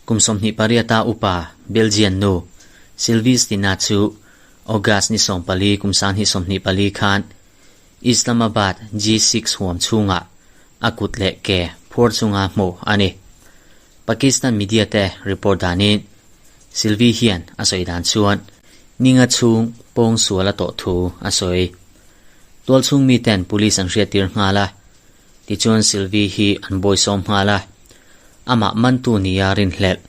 Kum 28 a upa Belgian nu Sylvie Stina chu August ni 14 kum 2024 khan Islamabad G6 huam chhungah a kut leh ke phuar chunga hmuh a ni. Pakistan media te report danin Sylvie hian a sawi dan chuan ninga chhung pawng sual a tawh thu a sawi. Tualchhung miten police an hriattir nghal a, tichuan Sylvie hi an bawisawm nghal a, amah mantu nia rinhlelh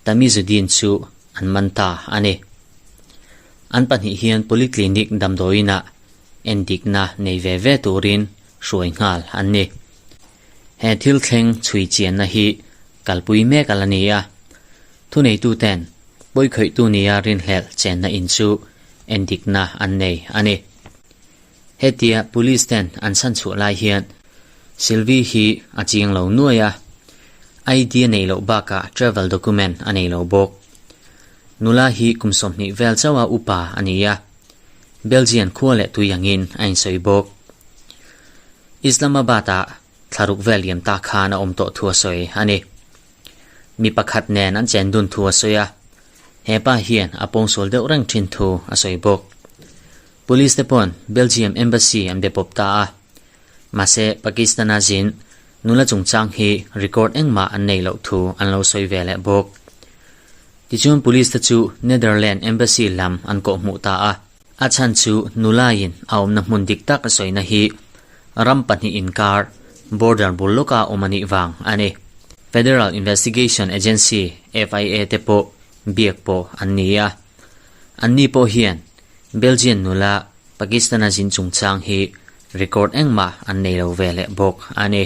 Tamizuddin chu an man ta a ni. An pahnih hian polyclinic damdawiinah endikna nei ve ve turin hruai nghal an ni. He thil thleng chhui chianna hi kalpui mek a la ni a, thuneituten pawikhawihtu nia rinhlelh chenna in chu endikna an nei a ni. Hetia police ten an chhan chhuah lai hian Sylvie hi a chiang lo nuai a, ID a neih loh bakah travel document a nei lo bawk. Nula hi kum 20 vel chauha upa a ni a, Belgian khua leh tui angin a insawi bawk. Islamabad-ah thlaruk vel liam ta khan a awm tawh thu a sawi a ni. Mi pakhat nen an chen dun thu a sawi a, he pa hian a pawngsual deuh reng thin thu a sawi bawk. Police te pawn Belgium Embassy an be pawp ta a, mahse Pakistan-a zin nula chungchang hi record engmah an nei loh thu an lo sawi ve leh bawk. Tichuan Police te chu Netherland Embassy lam an kawhhmuh ta a. A chhan chu nulaiin a awmna hmun dik tak a sawina hi ram pahnih inkar border bul lawka awm a nih vang a ni. Federal Investigation Agency, FIA, te pawh biak pawh an ni a. Anni pawh hian Belgian nula Pakistan-a zin chungchang hi record engmah an nei lo ve leh bawk a ni.